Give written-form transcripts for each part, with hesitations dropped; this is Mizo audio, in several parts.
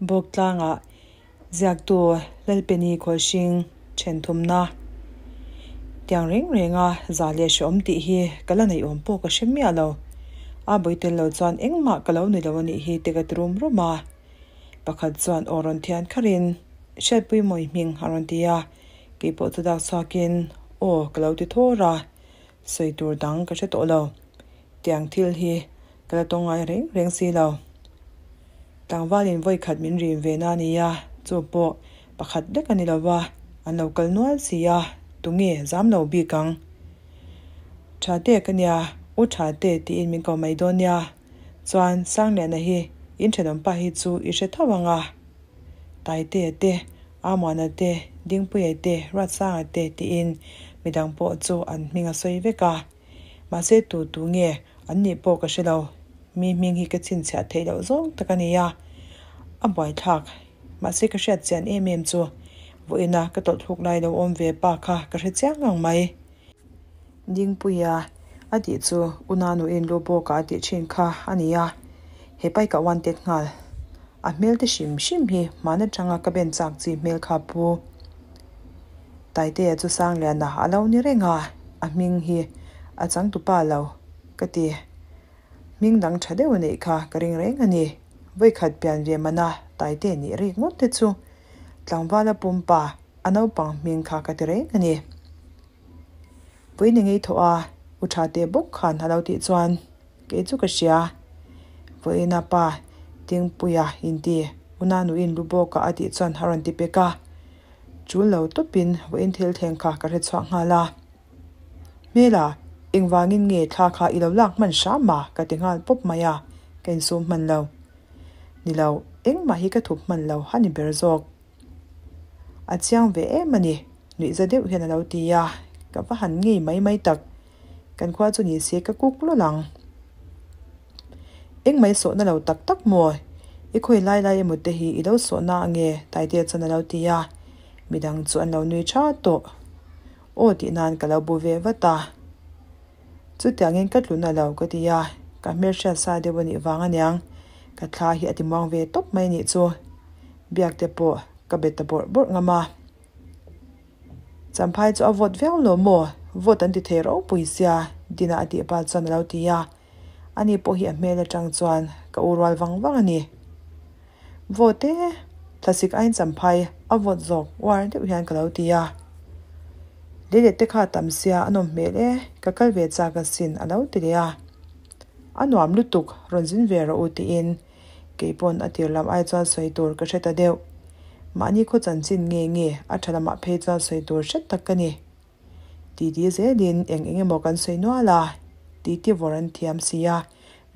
Bawktlangah ziaktu Lalpeni Khawlhring then thumna tiang reng renga za leh hreawm tih hi ka la neih awm pawh ka hre miah lo. A bawi tel lo chuan engmah ka lo ni lo a nih hi te ka ti rum rum a. Pakhat chuan aw rawn thian kharin Hriatpui mawi hming a rawn ti a, keipawh chu dak chhuakin aw ka lo ti thawr a, sawi tur dang ka hre tawh lo. Tiang thil hi ka la tawng ngai reng reng si lo. Tlangvalin vawi khat min rim ve na nia, chu pawh pakhat lek a ni lo va, an lo kal nual si a, tunge zam lo bik ang. Tha te ka nia, u tha te tiin min ko mai dawn nia, chuan Sangliana hi in thenawmpa hi chu i hre tho ang a, Taitea te, Amuana te, Dingpuia te, Ruatsanga te tiin midang pawh chu an hming a sawi vek a. Mahse tu tu nge an nih pawh ka hre lo. Mi hming hi ka chhinchhiah theih loh zawng tak a ni a, a buaithlak. Mahse ka hriat chian em em chu vawiina ka tawlhthluk lai lo awm ve pa kha ka hre chiang ngang mai. Dingpuia a tih chu Unanuin lu bawka a tih thin kha a ni a, he pai ka uan tet nghal. A hmel te hrim hrim hi hmaan atanga ka ben chak chi hmel kha pu. Taitea chu Sangliana a lo ni reng a, a hming hi a changtupa lo ka ti. Hming dang tha deuh a neih kha ka ring reng a ni. Vawikhat pian ve mana Taitea nih rik ngawt te chu tlangvala pumpa a naupang hming kha ka ti reng a ni. Vawiin engei thawh a, u tha teh bawk khan a lo tih chuan kei chu ka hria. Vawiina pa Dingpuia inti Unanuin lu bawkah a tih chuan a rawn ti pek a. Chul lo tawpin vawiin thil thleng kha ka hre chhuak nghal a. Hmela, engvangin nge thla kha i lo lak hman hram a? ka ti nghal pawp mai a, ka insum hman lo. Ni lo, engmah hi ka thup hman lo a ni ber zawk. A chiang ve em a ni, nuihza deuh hian a lo ti a, ka va han ngei mai mai tak. Kan khua chu ni se ka kuk lawlh ang. Engmah i sawhna lo tak tak maw? I khawi lai lai emaw te hi i lo sawhna ange Taitea chuan a lo ti a, midang chu an lo nui tha tawh. Aw tih nan ka lo bu ve vat a. Chutiangin ka tlun a lo ka ti a, ka hmelhriat sa deuh a nih vang aniang ka thla hi a ti muang ve tawp mai nih chu. Biak te pawh ka be ta bawrh bawrh ngam a. Champhai chu a vawt viau lo maw? Vawt an ti thei ropui sia, Dina a tih pa chuan a lo ti a. Ani pawh hi a hmel atang chuan ka u rual vang vang a ni. Vawt e, thlasik aiin champhai a vawt zawk uar deuh hian ka lo ti a. Leilet te kha a tam sia a nawm hmel e, ka kal ve chak asin a lo ti leh a. A nuam lutuk, rawn zin ve rawh u tiin Kei pawn a tir lam ai chuan sawi tur ka hre ta deuh. Mahni khaw chanchin nge nge a tha lamah phei chuan sawi tur hret tak ka ni. Titi zelin eng eng emaw kan sawi nual a, titi vawr an thiam si a,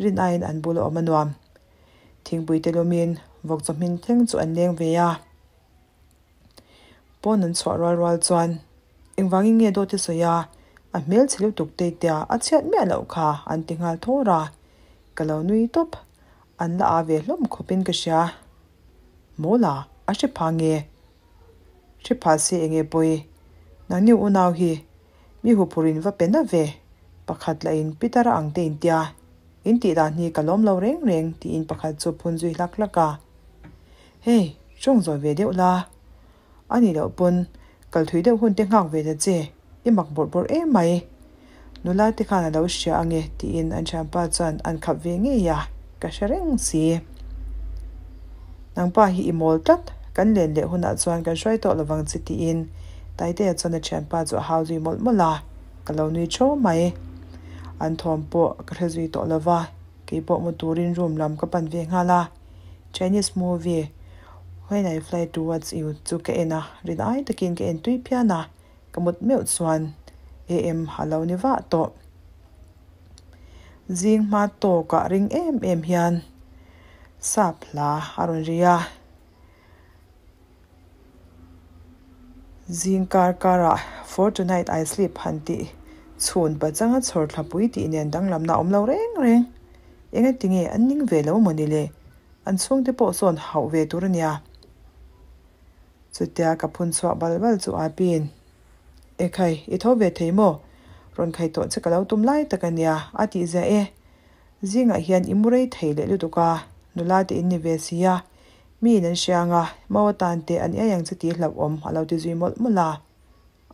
rin aiin an bul a awm a nuam. Thingpui te lumin vawk chaw hmin thleng chu an leng ve a. Pawn an chhuah rual rual chuan engvangin nge dawt i sawi a, a hmel chhe lutuk te tia a chhiat miah loh kha an ti nghal thawr a, ka lo nui tawp. An la a ve hlawm khawpin ka hria. Mawla, a hre pha nge? Hre pha se enge pawi? Nangni unau hi mi huphurin va pe na ve, pakhat lah in Peter-a ang te intia. In tih dan hi ka lawm lo reng reng tiin pakhat chu phun zui hlak hlak a. Hei, tawng zawi ve deuh la. A nih loh pawn kal thui deuh hun te nghak ve ta che, i mak bawrh bawrh em mai. Nula te khan a lo hria ange tiin an thianpa chuan an khap ve ngei a, ka hre reng si. Nangpa hi i mawl tlat, kan len leh hunah chuan kan hruai tawh lovang che tiin Taitea chuan a thianpa chu a hau zui mawlh mawlh a, ka lo nui tho mai. An thawm pawh ka hre zui tawh lova, keipawh mu turin room lam ka pan ve nghal a. Chinese movie When I Fly Towards You chu ka en a, rin ai takin ka en tui phian a, ka mut meuh chuan AM a lo ni vah tawh. Zing hma tawkah ring em em hian sap hla a rawn ri a. Zing kar karah For Tonight I Sleep han tih chhun pachanga chhawr thlapui tih nen danglamna a awm lo reng reng. Engatinge an ning ve lo maw ni le? An chhungte pawh sawn hauh ve tur a nia. Chutia ka phun chhuah bal bal chu a pin. Ekhai, i tho ve thei maw? Rawn khai tawh che ka lo tum lai tak a nia, a tih ziah e. Zingah hian i mu rei thei leh lutuk a, nula te in ni ve si a. Mi in an hria anga, Mau atan te an iai ang che tih hlauhawm a lo ti zui mawlh mawlh a.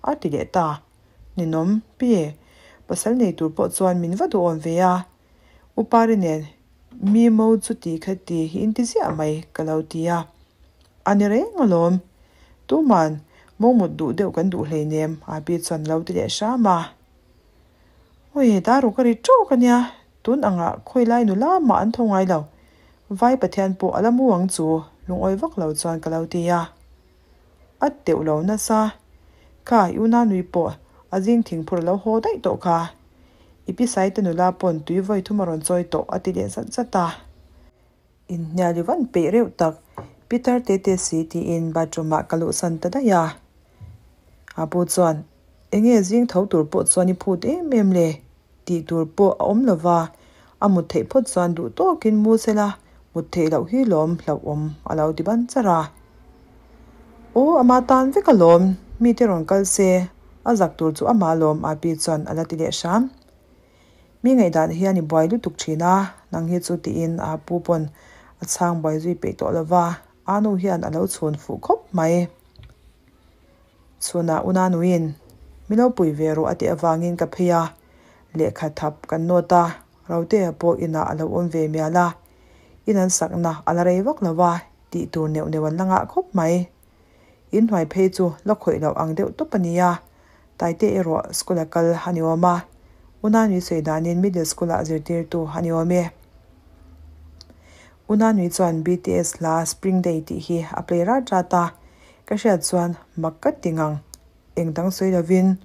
A ti leh ta. Ninawm, pi, pasal nei tur pawh chuan min va duhawm ve a. U Pari nen mi mo chu ti kha ti hi in ti ziah mai ka lo ti a. A ni reng alawm. Tuman mo mut duh deuh kan duh hleinem a pi chuan a lo ti leh hram a. Awi, daru ka ri tawk a nia, tun angah khawilai nula mah an tho ngai lo. Vai Pathian pawh a la mu ang chu lungawi vak lo chuan ka lo ti a. A teuh lo nasa. Kha i una nui pawh a zing thingphur a lo haw daih tawh kha. I pi Saite nula pawn tui vawi thum a rawn chawi tawh a ti leh zat zat a. Inhnial i van peih reuh tak Peter tete si tiin bathroom ah ka luhsan ta daih a. A pu chuan, Enge zing tho tur pawh chuan i phut em em le? Tih tur pawh a awm lova, a mut theih phawt chuan duh tawkin mu sela mut theih loh hi lawm hlauhawm a lo ti ban char a. Aw ama tan vek alawm, mite rawn kal se, a zak tur chu ama lawm a pi chuan a la ti leh hram. Mi ngaihdan hian i buai lutuk thin a, nang hi chu tiin a pu pawn a chhang buai zui peih tawh lova, a nu hian a lo chhun fuh khawp mai. Chhunah una nuin mi lo pui ve rawh a tih avangin ka phei a, lehkha thap kan nawt a, Rotea pawh inah a lo awm ve mial a, in an sakna a la rei vak lo a, tih tur neuh neuh an la ngah khawp mai. Inhnuai phei chu la khawih loh ang deuh tawp a ni a, Taite erawh school a kal a ni awm a, Unanui sawi danin middle school ah zirtirtu a ni awm e. Unanui chuan BTS hla Spring Day tih hi a play rat rat a, ka hriat chuan mak ka ti ngang. Eng dang sawi lovin,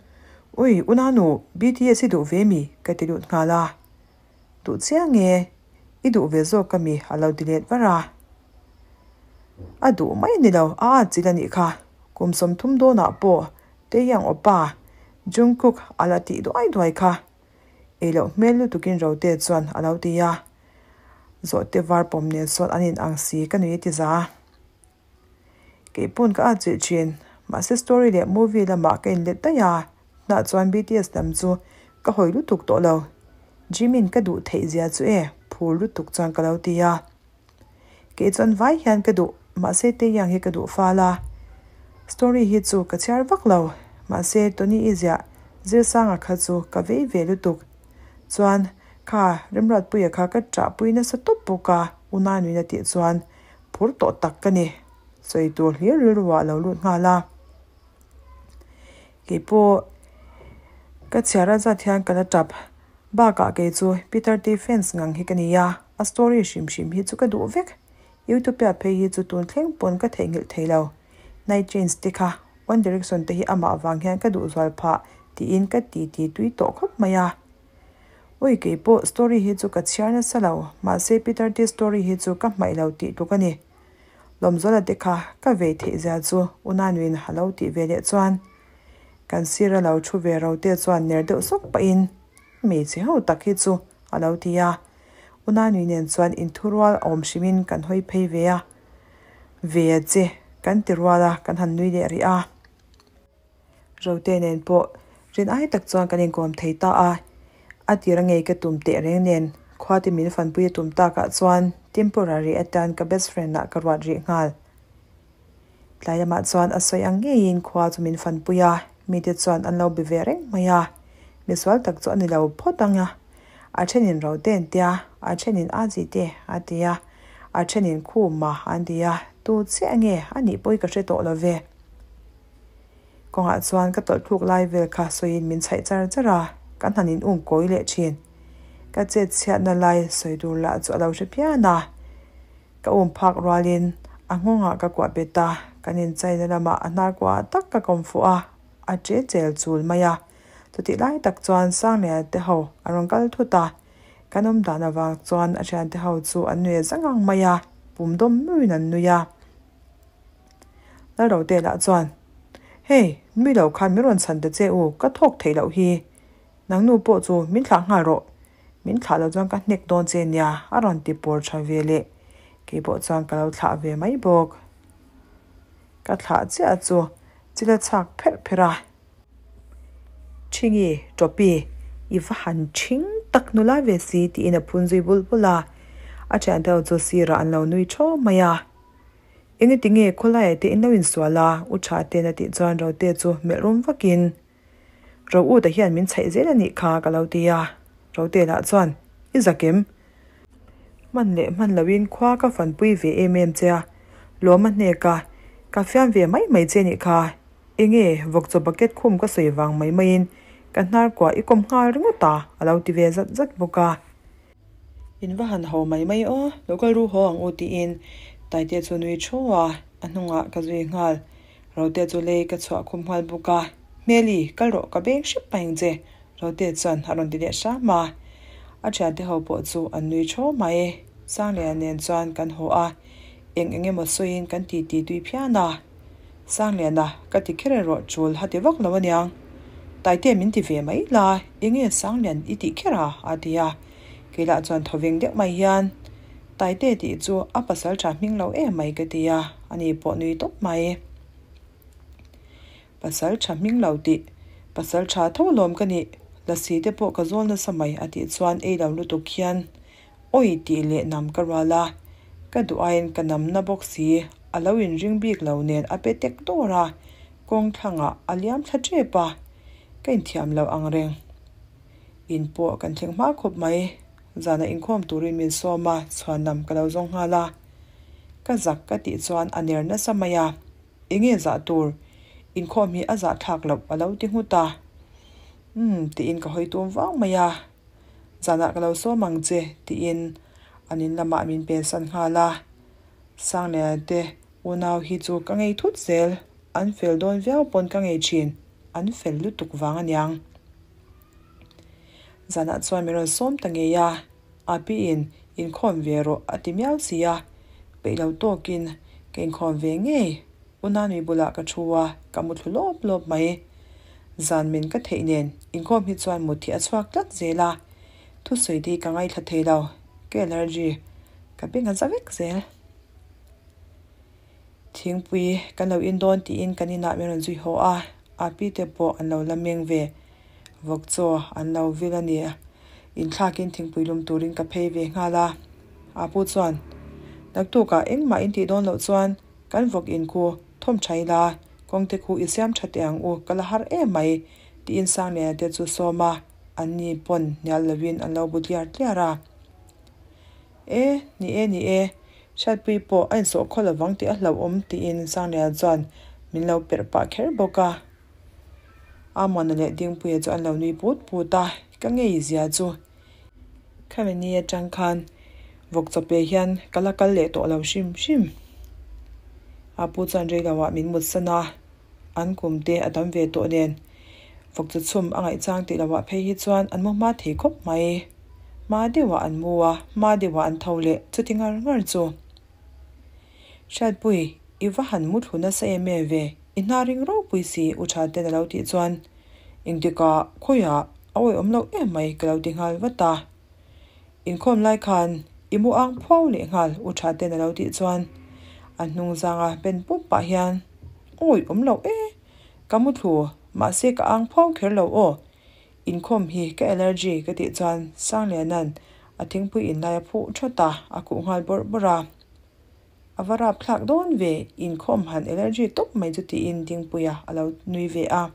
Ui, Unanu, BTS i duh ve mi? ka ti lut nghal a. Duh chiang e, i duh ve zawk a mi? a lo ti let var a. A duh mai ni lo, a at chilh a nih kha. Kum 30 dawnah pawh Taehyung awpa, Jungkook a la tih duai duai kha. Ei loh hmel lutukin Rote chuan a lo ti a. Zawhte var pawm nen sawn an in ang si ka nui a ti za. Keipawn ka at chilh thin, mahse story leh movie lamah ka inlet daih a, tunah chuan BTS lam chu ka hawi lutuk tawh lo. Jimin ka duh theih zia chu e, phur lutuk chuan ka lo ti a. Kei chuan vai hian ka duh, mahse Taehyung hi ka duh fal a. Story hi chu ka chhiar vak lo, mahse Tony i ziah Zirsanga kha chu ka vei ve lutuk. Chuan kha Remruatpuia kha ka ṭahpui nasa tawp bawk a, Unanuin a tih chuan phur tawh tak ka ni. Sawi tur hlir rilru ah lo lut nghal a. Keipawh ka chhiar a zat hian ka la tap. Bakah kei chu Peter T fans ngang hi ka ni a, a story hrim hrim hi chu ka duh vek. Utopia phei hi chu tun thleng pawn ka theihnghilh thei lo. Night Chains te kha One Direction te hi amah vang hian ka duh zual phah tiin ka ti ti tui tawh khawp mai a. Ui keipawh story hi chu ka chhiar nasa lo, mahse Peter T story hi chu ka hmaih lo tih tluk a ni. Lawmzuala te kha ka vei theih zia chu Unanuin a lo tih ve leh chuan kan sir a lo thu ve ro te chuan ner deuh sawk pahin hmeichhe ho tak hi chu a lo ti a. Unanui nen chuan inthurual awm hrimin kan hawi phei ve a, ve a che kan ti rual a kan han nui leh rih a. Rote nen pawh rin ai tak chuan kan inkawm thei ta a, a tir a ngei ka tum teh reng nen khuate min fanpui a tum takah chuan temporary atan ka best friend ah ka ruat rih nghal. Tlai lamah chuan a sawi ang ngeiin khua chu min fanpui a, mite chuan an lo be ve reng mai a, misual tak chu a ni lo phawt ang a, a thenin Rote an tia, a thenin Azi te a ti a, a thenin Khuma an ti a, tu chiah nge a nih pawh hi ka hre tawh lo ve. Kawngah chuan ka tawlh thluk lai vel kha sawiin min chhaih char char a, ka hnan in um kawi leh thin. Ka chet chhiatna lai sawi tur lah chu a lo hre phian a. Ka um phak rualin a nghawngah ka kuah bet a, kan inchaina lamah a hnar kuah tak ka kawm fuh a, a che chel chul mai a. Chutih lai tak chuan Sangliana te ho a rawn kal thut a, kan awm dan avang chuan a thiante ho chu an nui zang ang mai a, pum dawm meuhin an nui a. Lalrote lah chuan, Hei, nui lo khan min rawn chhan ta che u, ka thawk theih loh hi. Nang nu pawh chu min thlah nghal rawh, min thlah lo chuan ka hnek dawn che nia a rawn ti pawr tha ve leh. Kei pawh chuan ka lo thlah ve mai bawk. Ka thlah chiah chu chil a chhak pherh pherh a. Ṭhingi, Ṭawpi, i va han ṭhing tak nula ve si tiin a phun zui bul bul a. A ṭhiante ho chu sirah an lo nui ṭhaw mai a. Engati nge khawlaiah te in lo insual a? U Tha ten a tih chuan Rote chu melh rum vakin, Ro Uta hian min chhaih zel a nih kha ka lo ti a. Rote lah chuan, I zakem. Hman leh hman loin khua ka fanpui ve em em che a, lawm a hnek a, ka fiam ve mai mai che nih kha. Enge vawkchaw bucket khum ka sawi vang mai maiin ka hnar kuah i kawm nghal ringawt a, a lo ti ve zat zat bawk a. In va han ho mai mai aw, lo kal ru haw ang u tiin Taite chu nui thu a, a hnungah ka zui nghal. Rote chu lei ka chhuah khum nghal bawk a, Hmeli, kal rawh ka beng hrep paing che, Rote chuan a rawn ti leh hram a. A thiante ho pawh chu an nui thu mai. Sangliana nen chuan kan haw a, eng eng emaw sawiin kan titi tui phian a. Sangliana, ka ti kher erawh chul ha ti vak lo aniang. Taite min ti ve mai la, enge Sanglian i tih kher a? a ti a. Kei lah chuan thawveng deuh mai hian, Taite tih chu a pasal tha hming lo em mai ka ti a, ani pawh nui tawp mai. Pasal tha hming lo tih, pasal tha tho lawm ka nih, lasi te pawh ka zawl nasa mai a tih chuan ei lo lutuk hian Awi tih leh nam ka rual a, ka duh aiin ka nam na bawk si, a lo inring bik lo nen a pe tek dawr a, kawng thlangah a liam thla tep a, ka inthiam lo ang reng. In pawh kan thleng hma khawp mai, zanah inkhawm turin min sawm a, chhuan lam ka lo zawng nghal a. Ka zak ka tih chuan a ner nasa mai a, enge zah tur, inkhawm hi a zah thlak loh a lo ti nghut a. Umm tiin ka hawi tum vang mai a. Zanah ka lo sawm ang che, tiin an in lamah min pensan nghal a. Sangliana te unau hi chu ka ngei thut zel, an fel dawn viau pawn ka ngei thin, an fel lutuk vang aniang. Zanah chuan min rawn sawm ta ngei a, a piin inkhawm ve rawh a ti miau si a, peih lo tawkin ka inkhawm ve ngei. Unanui bulah ka thu a, ka mu thlu lawp lawp mai. Zan min ka theih nen, inkhawm hi chuan mut hi a chhuak tlat zel a. Thusawi te hi ka ngaithla thei lo, ka allergy ka beng a za vek zel. Thingpui kan lo in dawn tiin kan inah min rawn zui haw a, a pi te pawh an lo la meng ve. Vawk chaw an lo vil a ni. Inthlakin thingpui lum turin ka phei ve nghal a. A pu chuan, Naktukah engmah in tih dawn loh chuan Kan vawk in khu thawm tha ila, kawngte khu i siam tha teh ang u, ka la har em mai, tiin Sangliana te chu sawm a, an ni pawn hnial lovin an lo bu tliar tliar a. E, ni e, ni e, Hriatpui pawh a insawh khaw lovang tih a hlauhawm, tiin Sangliana chuan min lo perh pah kher bawk a. Amuana leh Dingpuia chu an lo nui put put a, ka ngei zia chu. Khami ni atang khan vawk chawpe hian ka la kal leh tawh lo hrim hrim. A pu chuan rei lo ah min mut san a, an kum te a tam ve tawh nen vawk chu chhum a ngaih chang tih lo ah phei hi chuan an mu hma thei khawp mai. Hma deuh ah an mu a, hma deuh ah an tho leh chuti ngar ngar chu. Hriatpui, i va han mu thlu nasa em em ve, i hna ring ropui si U Tha ten a lo tih chuan engtikah khawiah a awihawm loh em mai ka lo ti nghal vat a. Inkhawm lai khan i mu ang phuau leh nghal U Tha ten a lo tih chuan a hnung zanga pen pup pah hian awihawm loh e, ka mu thlu mahse ka ang phuau kher lo aw, Inkhawm hi ka allergy ka tih chuan Sangliana'n a thingpui in lai a phuh thawt a, a khuh nghal bawrh bawrh a. A va rap thlak dawn ve, inkhawm han allergy tawp mai chu tiin Dingpuia a lo nui ve a.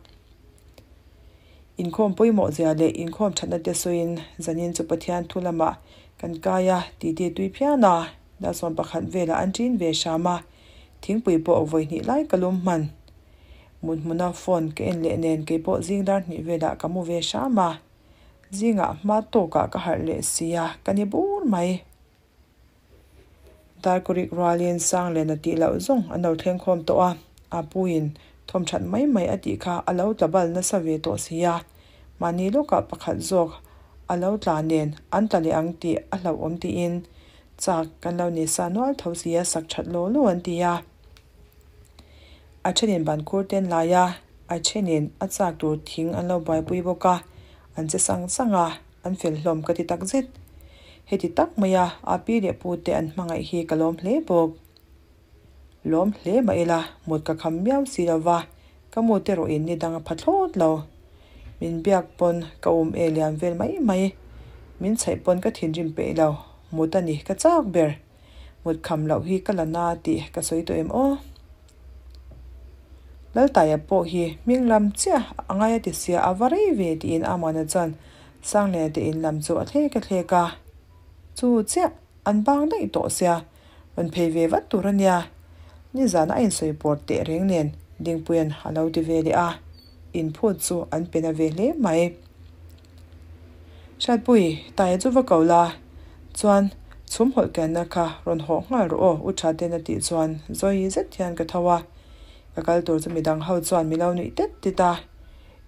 Inkhawm pawimawh zia leh inkhawm thatna te sawiin zanin chu Pathian thu lamah kan kai a, titi tui phian a, Dalsawm pakhat velah an ṭin ve hram a, thingpui pawh vawi hnih lai ka lum hman. Mut hmuna phone ka en leh nen kei pawh zing dar hnih velah ka mu ve hram a, zingah hma tawkah ka harh leh si a, ka ni bur mai. Darkawrik rualin Sangliana tih loh zawng an lo thleng khawm tawh a, a puiin thawm that mai mai a tih kha a lo tla bal nasa ve tawh si a, mahni lawkah pakhat zawk a lo tla nen an tla leh ang tih a hlauhawm tiin chak kan lo ni sa nual tho si a sak that law law an ti a. A thenin ban khur te an lai a, a thenin a chak tur thing an lo buaipui bawk a, an che sang sang a, an fel hlawm ka ti tak zet. Heti tak maia a pi leh pu te an hmangaih hi ka lawm hle bawk. Lawm hle mah ila mut ka kham miau si lo va, ka mu te erawh in ni dang a pha thlawt lo. Min biak pawn ka um e lian vel mai mai, min chhaih pawn ka thinrim peih lo, mut a ni ka chak ber. Mut kham loh hi ka la na tih ka sawi tawh em aw? Laltaia pawh hi hming lam chiah a ngai a ti sia a va rei ve tiin Amana chuan Sangliana te in lam chu a thlek a thlek a. Chu chiah an bang daih tawh sia rawn phei ve vat tur a nia. Nizan a insawi pawr teh reng nen Dingpuia'n a lo ti ve leh a, inphut chu an pe na ve hle mai. Hriatpui, Taia chu va ko la, chuan chhum hawlh kianna kha rawn hawh nghal rawh aw, U Thaten a tih chuan zawi zet hian ka tho a, ka kal tur chu midang ho chuan mi lo nuih tet tet a,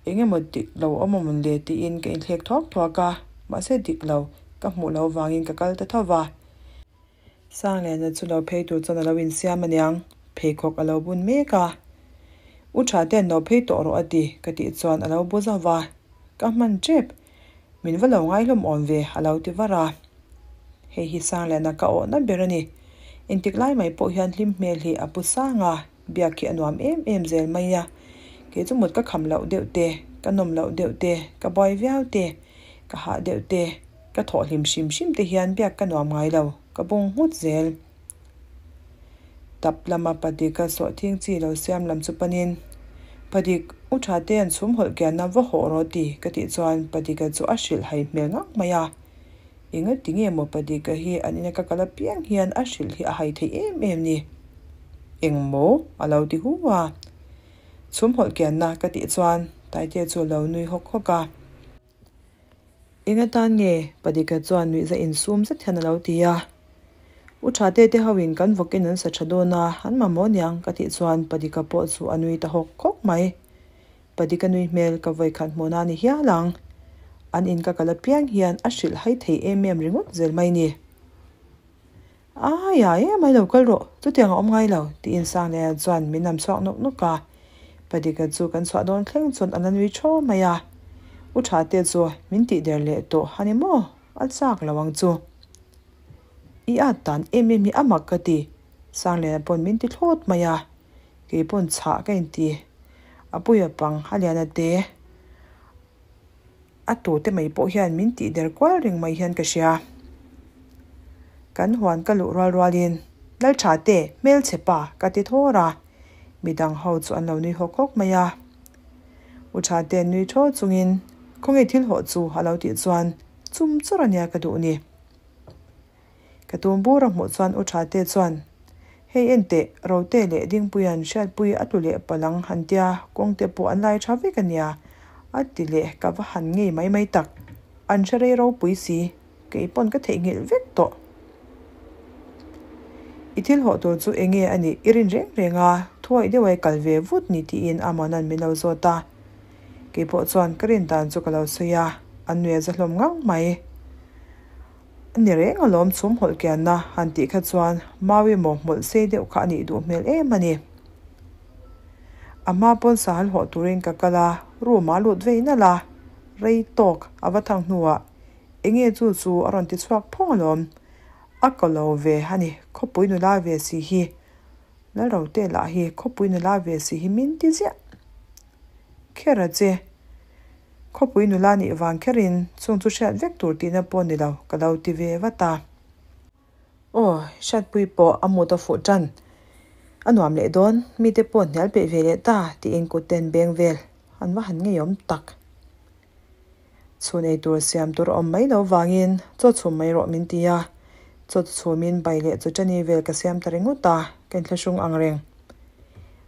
eng emaw dik lo awm awm le tiin ka inthlek thuak thuak a, mahse dik lo ka hmuh loh vangin ka kal ta tho va. Sangliana chu lo phei tur chuan a lo insiam aniang, pheikhawk a lo bun mek a. U tha te an lo phei tawh rawh a ti, ka tih chuan a lo bu zauh va. Ka hman tep, min va lo ngaihlawm awm ve a lo ti var a. Hei hi Sangliana ka awhna ber a ni. Engtik lai mai pawh hian hlim hmel hi a pu sang a, biak hi a nuam em em zel mai a. Kei chu mut ka kham loh deuh te, ka nawm loh deuh te, ka buai viau te, ka hah deuh te, Ka thawh hlim hrim hrim te hian biak ka nuam ngai lo, ka bung nghut zel. Tap lama Padika sawhthing chi lo siam lam chu panin, Padik, u tha te an chhum hawlh kianna va hawh rawh ti, ka tih chuan Padika chu a hrilh hai hmel ngang mai a. Enga ti nge maw Padika hi an ina ka kal apiang hian a hrilh hi a hai thei em em ni? Eng maw? a lo ti hu a. Chhum hawlh kianna ka tih chuan Taitea chu a lo nui hawk hawk a. Eng atan nge? Padika chuan nuihza insum zet hian a lo ti a. U tha te te hoin kan vawkin an sa tha dawn a, an mamawh niang ka tih chuan Padika pawh chu a nui ta hawk hawk mai. Padika nui hmel ka vawikhat hmuhna a ni hial ang. An in ka kal apiang hian a hrilh hai thei em em ringawt zel mai ni. Ai ai em ai lo kal rawh, chutiang a awm ngai lo, tiin Sangliana chuan min nam chhuak nawk nawk a. Padika chu kan chhuah dawn thleng chuan a la nui thaw mai a. U tha te chu min tih der leh tawh a ni maw? A chak lo ang chu. I at dan em em hi a mak ka ti, Sangliana pawn min ti thlawt mai a. Kei pawn chhah ka inti. A puia pang a lian a te. A tute mai pawh hian min tih der kual reng mai hian ka hria. Kan huan ka luh rual rualin, Laltha te, hmelchhe pa, ka ti thawr a. Midang ho chu an lo nui hawk hawk mai a. U tha te nui thaw chungin, Khawnge thil hawh chu a lo tih chuan chum chawr a nia ka duh ni. Ka tum bur a hmuh chuan U Tha te chuan, Hei en teh, Rote leh Dingpuia'n hriatpui a tlu leh palh ang han tia, kawng te pawh an lai tha vek a nia, a ti leh ka va han ngei mai mai tak. An hre rei ropui si, kei pawn ka theihnghilh vek tawh. I thil hawh tur chu eng nge a nih i rin reng reng a, thuawih deuh ai kal ve vut ni tiin Amona'n min lo zawt a. Kei pawh chuan ka rin dan chu ka lo sawi a, an nuih a za hlawm ngang mai. A ni reng alawm chhum hawlh kianna han tih kha chuan mau emaw hmawlh sei deuh kha a nih duh hmel em a ni. A hma pawn sahal hawh turin ka kal a, room ah lut vei nalh a, rei tawk a va thang hnuah enge chu chu a rawn ti chhuak phawng alawm. A ko lo ve a ni, khawpui nula ve si hi, Lalrote lah hi khawpui nula ve si hi min ti ziah kher a che. Khawpui nula nih vang kherin chung chu hriat vek tur tihna pawh ni lo ka lo ti ve vat a. Aw, hriatpui pawh a mut a fuh tan. A nuam leh dawn, mite pawh hnial peih ve leh ta tiin kut ten beng vel an va han ngeiawm tak. Chhun ei tur siam tur a awm mai lo vangin chaw chhum mai rawh min ti a, chaw chu chhumin bai leh chu chani vel ka siam ta ringawt a, ka inthlahrung ang reng.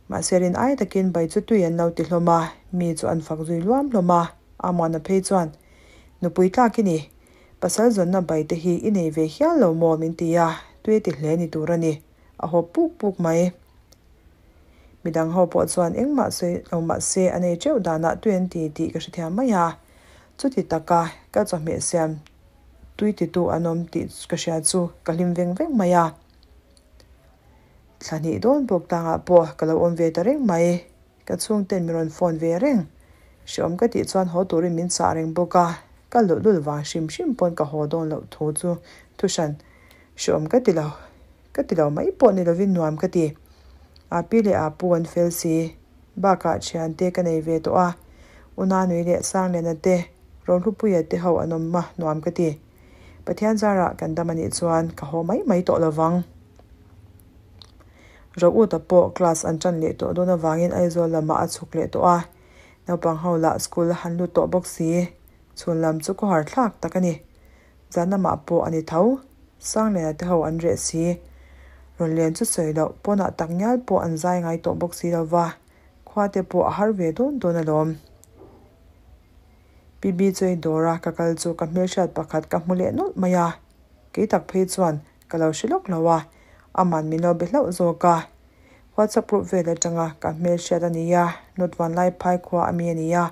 Mahse rin ai takin bai chu tui an lo ti hlawm a, mi chu an fak zui luam hlawm a, Amuana phei chuan, Nupui tlak i ni, pasal zawnna bai te hi i nei ve hial lo maw min ti a, tui a ti hle ni tur a ni, a haw puk puk mai. Midang ho pawh chuan engmah sawi lo mah se an ei teuh danah tui an ti tih ka hrethiam mai a, chuti taka ka chawhmeh siam tui titu an awm tih ka hria chu ka hlim veng veng mai a. Thla hnih dawn bawk tangah pawh ka lo awm ve ta reng mai, ka chhungten min rawn phone ve reng. Hreawm ka tih chuan haw turin min chah reng bawk a, ka luhlul vang hrim hrim pawn ka haw dawn loh thu chu thuhran hreawm ka ti lo. Ka ti lo mai pawh ni lovin nuam ka ti. A pi leh a pu an fel si. Bakah thiante ka nei ve tawh a, Unanui leh Sangliana te, Rohlupuia te ho an awm a nuam ka ti. Pathian zarah kan dam anih chuan ka haw mai mai tawh lovang. Rout-a pawh class an ṭan leh tawh dawn avangin Aizawl lamah a chhuk leh tawh a, naupang ho lah school han lut tawh bawk si. Chhun lam chu khawhar thlak tak a ni. Zan lamah pawh a ni tho. Sangliana te ho an reh si. Rawn len chu sawi loh, pawnah tak ngial pawh an zai ngai tawh bawk si lo va, khua te pawh a har ve dawn dawn alawm. PB Choi dawra ka kal chu ka hmelhriat pakhat ka hmu leh nawlh mai a, kei tak phei chuan ka lo hre lawk lo a, aman min lo be hlauh zawk a. WhatsApp group vel atanga ka hmelhriat a ni a, North Vanlaiphai khua a mi a ni a,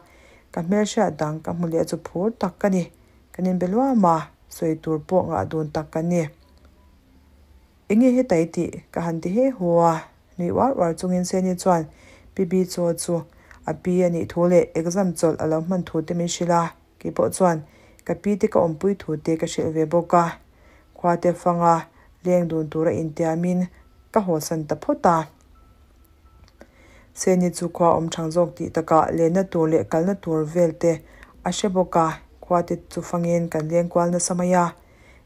ka hmelhriat dang ka hmu leh chu phur tak ka ni. Kan inbe luam a, sawi tur pawh ngah dun tak kan ni. Enge hetai tih ka han ti he hu a, nui uar uar chungin Seni chuan Pi Bi Chaw chu a pi a nih thu leh exam chawlh a lo hman thu te min hrilh a, kei pawh chuan ka pi te ka awmpui thu te ka hrilh ve bawk a. Khua te fanga leng dun tura intiamin ka hawsan ta phawt a. Seni chu khua awm thang zawk tih takah lenna tur leh kalna tur vel te a hre bawk a, khua te chu fangin kan leng kual nasa mai a.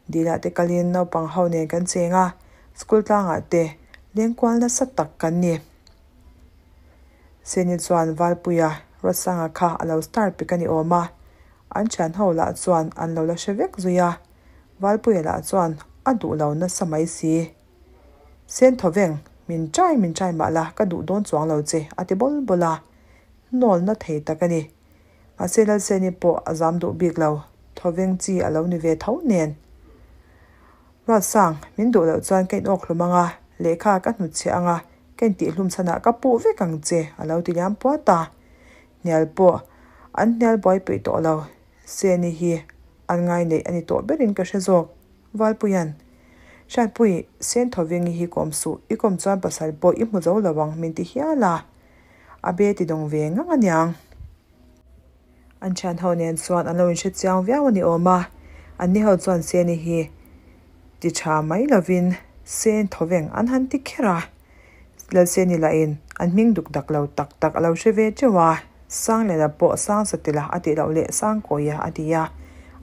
Dilah te kalin naupang ho nen kan cheng a, school tlangah te leng kual nasa tak kan ni. Seni chuan Valpuia Ruatsanga kha a lo star pek a ni awm a, an thian ho lah chuan an lo la hre vek zui a, Valpuia lah chuan a duh lo nasa mai si. Sen thaw veng, min chai min chai mah la ka duh dawn chuang lo che a ti bawl bawl a, hnawlna thei tak a ni. Mahse Lalseni pawh a zam duh bik lo, thaw veng chi a lo ni ve tho nen. Ruatsang, min duh loh chuan ka inawk hlum ang a, lehkha ka hnutchhiah ang a, ka intihhlum chhanah ka puh vek ang che a lo ti liam puat a. Hnial pawh an hnial buai peih tawh lo, Seni hi an ngai neih a ni tawh berin ka hre zawk. Valpuia'n, Hriatpui, Sen Thawengi hi kawm suh, i kawm chuan pasal pawh i hmu zo lo ang min ti hial a, a be ti dawng ve ngang aniang. An thian ho nen chuan an lo inhre chiang viau a ni awm a, an ni ho chuan Seni hi ti tha mai lovin Sen Thaweng an han ti kher a, Lalseni lahin an hming duk dak lo tak tak a lo hre ve teuh a, Sangliana pawh Sangsatila a tih loh leh Sangkawia a ti a,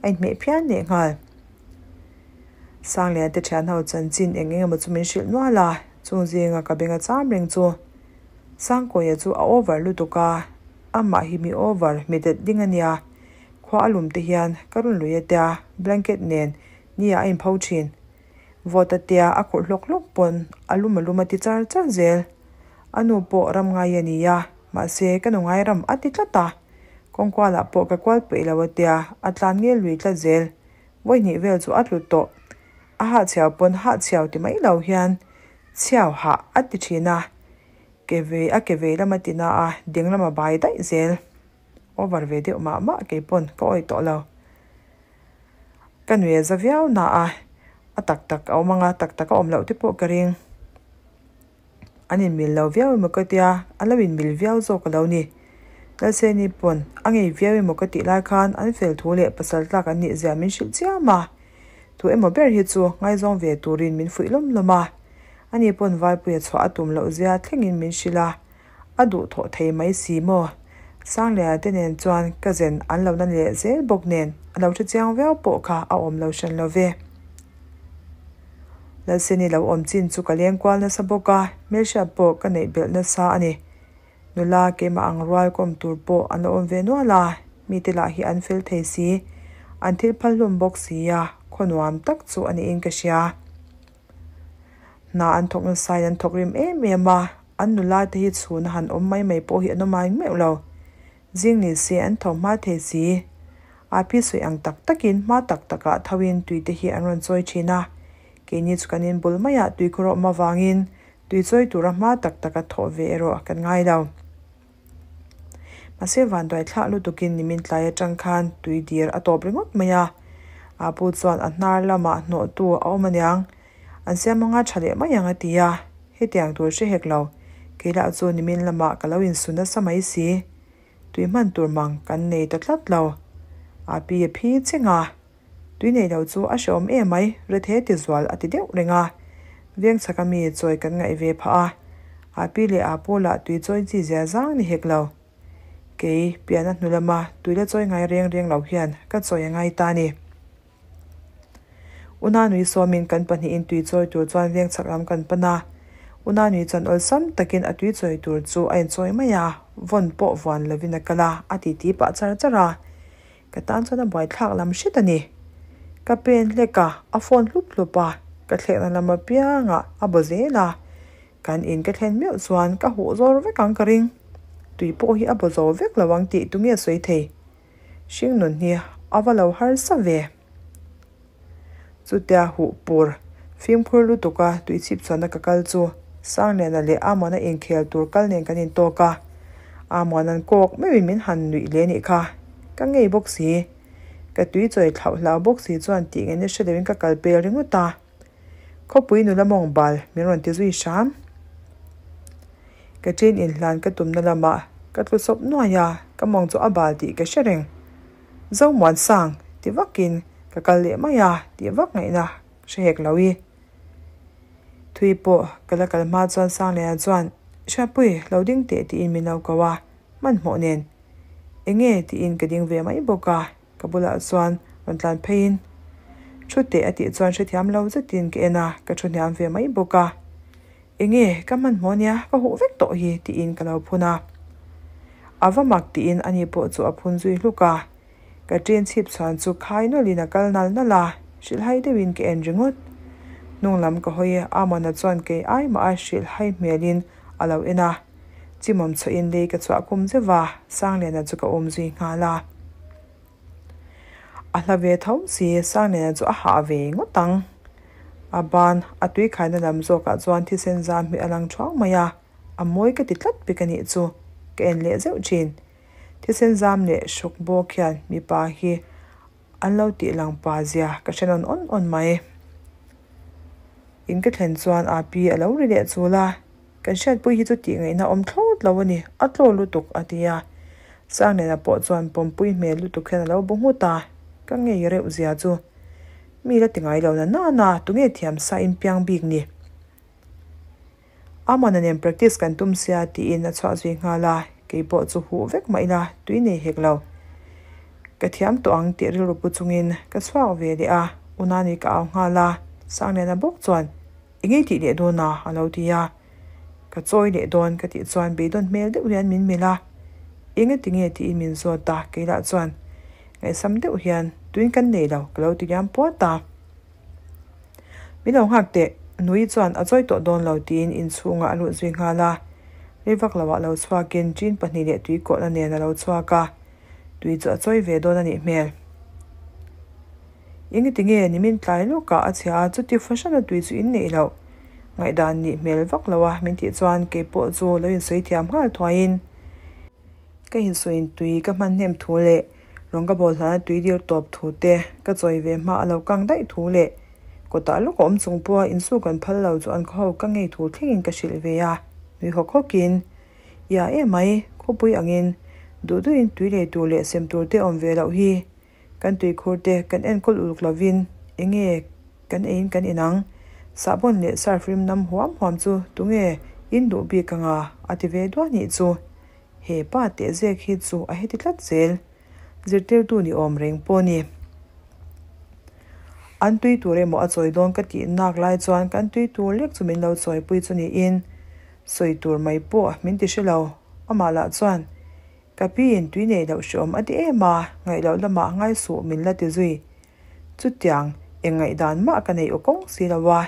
a inhmeh phian lehnghal. Sangliana te thian ho chanchin eng eng emaw chu min hrilh nual a, chung zinga ka beng a cham reng chu. Sangkawia chu a over lutuk a, amah hi mi over, mi det ding a nia. Khua a lum te hian ka rawn lui atia, blanket nen nia a inpho thin. Vawt atia a khurh hlawk hlawk pawn a lum a lum a ti char char zel. A nu pawh ram ngai a nia, mahse ka nu ngai ram a ti tlat a. Kawngkualah pawh ka kual peih lo atia, a tlan ngel lui tlat zel. Vawihnih vel chu a tlu tawh. A hahchhiau pawn hahchhiau ti mai lo hian chhiau hah a ti thin a, ke vei a ke vei lama ti na a, ding lama bai daih zel. Over ve deuh mah mah kei pawn ka awih tawh lo. Ka nui a za viau na a, a tak tak a awm ang a, tak tak a awm loh te pawh ka ring. An inmil lo viau emaw ka tia, an lo inmil viau zawk a lo ni. Lalseni pawn a ngei viau emaw ka tih lai khan an fel thu leh pasal tlak an nih zia min hrilh chiam a. Tu emaw ber hi chu ngaizawng ve turin min fuih lawm lawm a. Ani pawn Valpuia chhuah a tum loh zia thlengin min hrilh a, a duhthawh thei mai si maw? Sangliana te nen chuan ka zen an lo na leh zel bawk nen a lo hre chiang viau pawh kha a awm lo hran lo ve. Lalseni lo awm chin chu ka leng kual nasa bawk a, hmelhriat pawh ka neih belh nasa a ni. Nula keimah ang rual kawm tur pawh an lo awm ve nual a, mite lah hi an fel thei si, an thil phal hlum bawk si a, khaw nuam tak chu a niin ka hria. Hna an thawk nasain an thawk rim em em a, an nula te hi chhuna han awm mai mai pawh hi an awm ai meuh lo. Zing ni se an tho hma thei si. A pi sawi ang tak takin hma tak takah thoin tui te hi an rawn chawi thin a. Keini chu kan inbul maiah tui khawr awm avangin tui chawi tura hma tak taka thawh ve erawh kan ngai lo. Mahse vanduai thlah lutukin nimin tlai atang khan tui dir a tawp ringawt mai a. A pu chuan a hnar lamah hnawhtu a awm aniang. An siam anga tha leh mai ang a ti a, hetiang tur hre hek lo. Kei lah chu nimin lamah ka lo insu nasa mai si. Tui hman tur mang kan nei ta tlat lo. A pi a phi cheng a, tui nei lo chu a hrehawm em mai, rethe ti zual a ti deuh reng a. Veng chhaka mi chawi kan ngaih ve phah a, a pi leh a pu lah tui chawi chi zia zang ni hek lo. Kei pian a hnu lama tui la chawi ngai reng reng lo hian ka chawi a ngai ta a ni. Una nui sawmin kan pahnihin tui chawi tur chuan veng chhak lam kan pan a. Unanui chuan awlsam takin a tui chawi tur chu a inchawi mai a, vawn pawh vuan lovin a kal a, a titi pah char char a. Ka tan chuan a buaithlak lam hret a ni. Ka pen hlek a, a phone hlup hlup a, ka thlekna lam apiangah a baw zel a. Kan in ka thlen meuh chuan ka huh zawr vek ang ka ring. Tui pawh hi a baw zo vek lo ang tih tunge sawi thei. Hringnun hi a va lo harsa ve. Chutia huh pur fimkhur lutuka tui chhip chhuahna ka kal chu Sangliana leh Amuana inkhel tur kal nen kan intawk a. Amuana'n kawk meuhin min han nuih leh nih kha. Ka ngei bawk si. Ka tui chawi thlauh hlau bawk si chuan tih ngaihna hre loin ka kal pel ringawt a. Khawpui nula mawng bal min rawn ti zui hram. Ka ṭin inhlan ka tumna lamah ka tlu sawp nuai a, ka mawng chu a bal tih ka hre reng. Zomuansang ti vakin ka kal leh mai a tih vak ngaihna hre hek lo i. Thui pawh ka la kal hma chuan Sangliana chuan, Hriatpui, lo ding teh tiin min lo ko a, hmanhmawh nen. Enge tiin ka ding ve mai bawk a, ka bulah chuan rawn tlan pheiin thu teh a tih chuan hrethiam lo zetin ka en a, ka thu hniam ve mai bawk a. Enge ka hmanhmawh nia ka huh vek tawh hi tiin ka lo phun a. A va mak tiin ani pawh chu a phun zui hluk a. Ka ṭin chhip chhuan chu khai nawlhin a kal nal nal a, hrilhhai deuhin ka en ringawt. Hnung lam ka hawi Amona chuan kei ai mah a hrilhhai hmelin a lo en a. Chimawm chhuahin lei ka chhuah kum zeuh a, Sangliana chu ka awm zui nghal a. A hla ve tho si, Sangliana chu a hah ve ngawt ang. A ban a tui khaina lam zawkah chuan thisen zam hi a lang thuau mai a, a mawi ka ti tlat bik a nih chu, ka en leh zeuh thin. Thisen zam leh hruk bawk hian mipa hi an lo tih lang pa zia ka hre nawn awn awn mai. In ka thlen chuan a pi a lo ri leh chul a, Kan hriatpui hi chu tih ngaihna awm thlawt lo a ni, a tlaw lutuk a ti a. Sangliana pawh chuan pawmpui hmel lutuk hian a lo bu nghut a, ka ngei reuh zia chu. Mi la ti ngai lo na nana, tunge thiam sa in piang bik ni? Amana nen practice kan tum sia tiin a chhuah zui nghal a, kei pawh chu huh vek mah ila tui nei hek lo. Ka thiam tawh ang tih rilru pu chungin ka chhuak ve leh a, Unani ka au nghal a, Sangliana bawk chuan Engei tih leh dawn a? a lo ti a. Ka chawi leh dawn ka tih chuan beidawn hmel deuh hian min melh a. Eng ati nge tiin min zawt a, kei lah chuan ngaihsam deuh hian tuin kan nei lo ka lo ti liam puat a. Min lo nghak teh, Nui chuan a chawi tawh dawn lo tiin inchhungah a lut zui nghal a. Rei vak loah lo chhuakin ṭin pahnih leh tui kawhna nen a lo chhuak a, tui chu a chawi ve dawn a nih hmel. Engati nge nimin tlai lawkah a chhia a, chuti fahran a tui chu in neih loh. Ngaihdan nih hmel vak lo a min tih chuan kei pawh chu lo insawi thiam nghal thuaiin ka insawiin tui ka hman hnem thu leh rawng ka bawl hlana tui dir tawp thu te ka chawi ve hma a lo kang daih thu leh kawtah lawk a awm chung pawha insu kan phal lo chu an khaw ho ka ngei thu thlengin ka hrilh ve a, nui hawk hawkin Ia emai, khawpui angin duh duhin tui lei tur leh sem tur te awm ve loh hi. Kan tuikhur te kan enkawl uluk lovin enge kan eiin kan inang? Sahbawn leh surf rim nam huam huam chu tunge in duh bik anga a ti ve duah nih chu. He pa teh zek hi chu a heti tlat zel. Zirtirtu ni awm reng pawh ni. An tui tur emaw a chawi dawn ka tih nak lai chuan kan tui tur lek chu min lo chawipui chu niin sawi tur mai pawh min ti hre lo. Amah lah chuan Ka pi in tui nei loh hreawm a ti em a, ngaih loh lamah ngai suh min la ti zui. Chutiang eng ngaihdan mah ka neih aw kawng si lo a,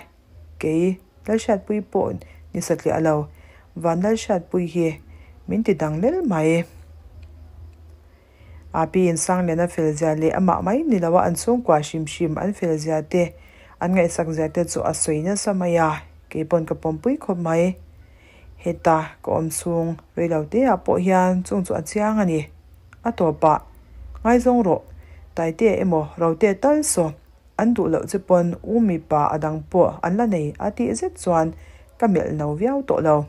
kei Lalhriatpui pawh ni satliah lo, Van Lalhriatpui hi min ti dang lel mai. A pi in Sangliana fel zia leh amah mai ni lo a an chhungkua hrim hrim an fel zia te, an ngaihsak zia te chu a sawi nasa mai a, kei pawn ka pawmpui khawp mai. Heta ka awm chhung reilo te ah pawh hian chung chu a chiang a ni. A tawpah, Ngaizawng rawh, Taite emaw Rote tal saw an duh loh che pawn u mipa a dang pawh an la nei a tih zet chuan ka melh no viau tawh lo.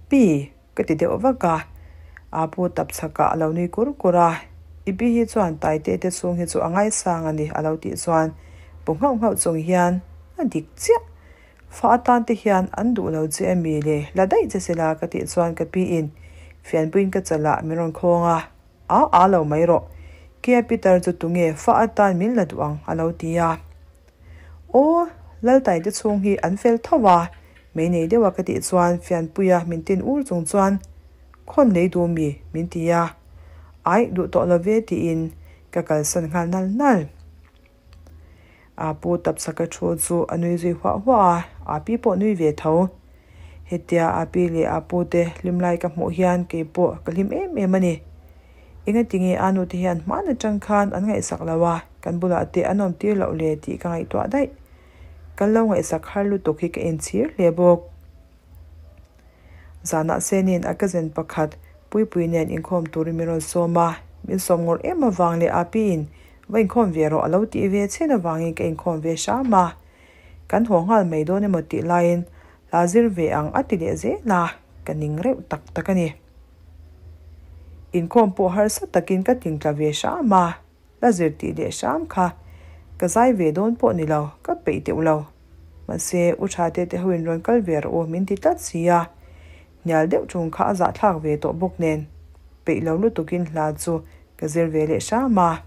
Pi, ka ti deuh vak a, a pu tap chhakah a lo nui kur kur a, I pi hi chuan Taite te chhung hi chu a ngaisang a ni a lo tih chuan pu nghauh nghauh chung hian a dik chiah. Fa atan te hian an duh lo che ami le la daih che sela ka tih chuan ka pi in fianpuiin ka chalah min rawn khawng a, a a lo mai rawh. Kia Peter chu tunge fa atan min la duh ang a lo ti a. Aw, Laltai te chhung hi an fel tho a, Mei nei deuha ka tih chuan fianpuia min tin ur chung chuan Khawn lei duh mi? min ti a, Aih duh tawh lo ve tiin ka kalsan nghal nal nal. A pu tapchhaka thu chu a nui zui huah huah a, a pi pawh nui ve tho. Hetia a pi leh a pu te hlim lai ka hmuh hian kei pawh ka hlim em em a ni. Engatinge a nu te hian hman atang khan an ngaihsak lo a, kan bulah te an awm tir loh le tih ka ngaihtuah daih. Kan lo ngaihsak har lutuk hi ka inchhir hle bawk. Zanah Senin a cousin pakhat Puipui nen inkhawm turin min rawn sawm a, min sawm ngawrh em avang leh Apiin va inkhawm ve rawh a lo tih ve chhen avangin ka inkhawm ve hram a. Kan haw nghal mai dawn emaw tih laiin hla zir ve ang a ti leh zel a, ka ning reuh tak tak a ni. Inkhawm pawh harsa takin ka tingtla ve hram a. La zir tih leh hram kha ka zai ve dawn pawh ni lo, ka peih deuh lo. Mahse, u tha te te hoin rawn kal ve rawh u min ti tlat si a, hnial deuh chung kha a zahthlak ve tawh bawk nen peih lo lutukin hla chu ka zir ve leh hram a.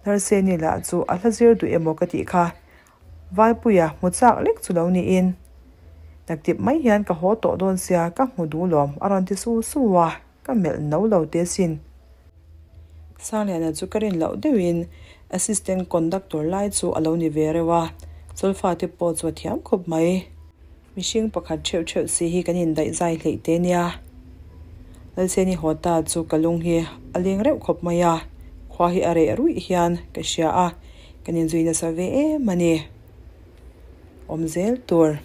Narseni lah chu a hla zir duh emaw ka tih kha Valpuia hmu chak lek chu lo niin naktip mai hian ka haw tawh dawn sia ka hmu duh lawm a rawn ti su su a. Ka melh no lo te sin. Sangliana chu ka rin loh deuhin assistant conductor lai chu a lo ni ve reuh a, Chawlfa te pawh chu a thiam khawp mai. Mihring pakhat theuh theuh si hi kan indaih zai hleih te nia. Lalseni haw ta chu ka lung hi a leng reuh khawp mai a, khua hi a reh ruih hian ka hria a, kan inzui nasa ve em a ni. Awm zel tur.